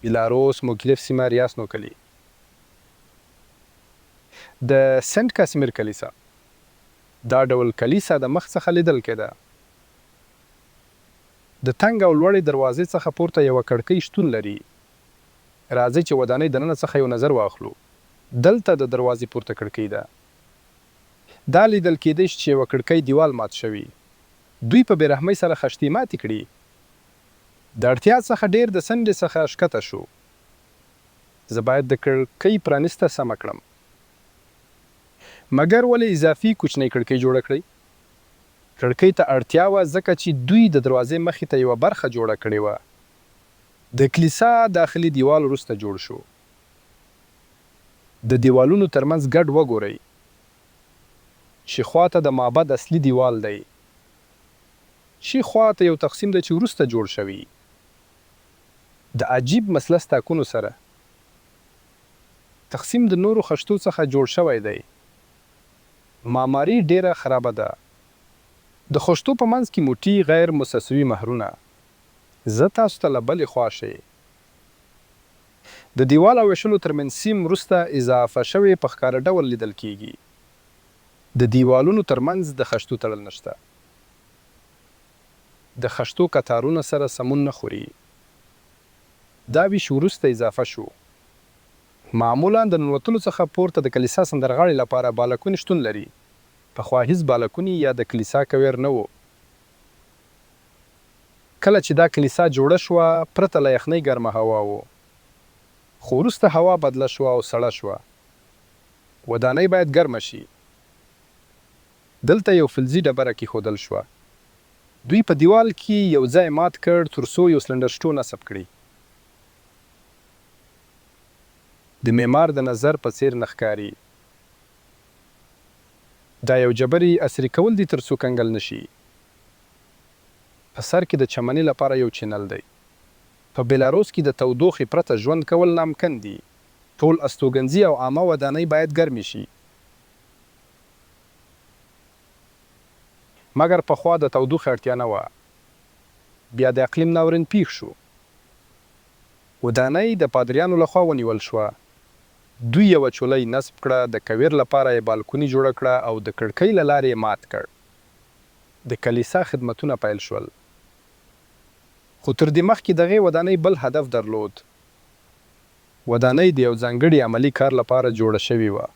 بیلاروس، موګیلیف سیمه، ریاسنو کلی. د سینټ کاسیمیر کلیسا. دا ډول کلیسا د مخ څخه لیدل کیده. د تنګ او لوړې دروازې څخه پورته یوه کړکۍ شتون لري. راځئ چې ودانۍ دننه څخه یو نظر واخلو. دلته د دروازې پورته کړکۍ ده. دا لیدل کیدی شي چې یوه کړکۍ دیوال مات شوی. دوی په بې رحمۍ سره خښتې ماتې کړي. د اړتیا څخه ډیر د څنډې څخه ښکته شو. زه باید د کړکۍ پرانیسته سمه کړم. مګر ولې اضافي کوچنۍ کړکۍ جوړه کړئ؟ کړکۍ ته اړتیا وه ځکه چې دوی د دروازې مخې ته یوه برخه جوړه کړې وه. د کلیسا داخلي دیوال وروسته جوړ شو. د دیوالونو ترمنځ ګډ وګورئ. شي خوا ته د معبد اصلي دیوال دی. ښي خوا ته یو تقسیم دی چې وروسته جوړ شوی. د عجیب مثلث تاکونو سره. تقسیم د نورو خښتو څخه جوړ شوی دی. معماري ډیره خرابه ده. د خښتو په منځ کې موټي غیر مسسوي مهرونه. زه تاسو ته له بلې خوا ښیې. د دیوال او ویشلو ترمنځ سیم وروسته اضافه شوی په ښکاره ډول لیدل کیږي. د دیوالونو ترمنځ د خښتو تړل نشته. د خښتو کتارونه سره سمون نه خوري. دا ویش وروسته اضافه شو. معمولا د ننوتلو څخه پورته د کلیسا سندرغاړي لپاره بالکوني شتون لري. پخوا هیڅ بالکوني یا د کلیسا کویر نه و. کله چې دا کلیسا جوړه شوه، پرته له یخنۍ ګرمه هوا و. خو وروسته هوا بدله شوه او سړه شوه. ودانۍ باید ګرمه شي. دلته یو فلزي ډبره کیښودل شوه. دوی په دیوال کې یو ځای مات کړ ترڅو یو سلنډر شټو نصب کړي. د معمار د نظر په څیر نه ښکاري. دا یو جبري عصري کول دي ترڅو کنګل نشي. په سر کې د چمني لپاره یو چینل دی. په بیلاروس کې د تودوخې پرته ژوند کول نامکن دي. ټول استوګنځي او عامه ودانۍ باید ګرمې شي. مګر پخوا د تودوخې اړتیا نه وه، بیا د اقلیم ناورین پیښ شو. ودانۍ د پادریانو لخوا ونیول شوه. دوی یوه چولۍ نصب کړه، د کویر لپاره یې بالکوني جوړه کړه او د کړکۍ له لارې یې مات کړ. د کلیسا خدمتونه پیل شول. خو تر دې مخکې دغې ودانۍ بل هدف درلود. ودانۍ د یو ځانګړي عملي کار لپاره جوړه شوې وه.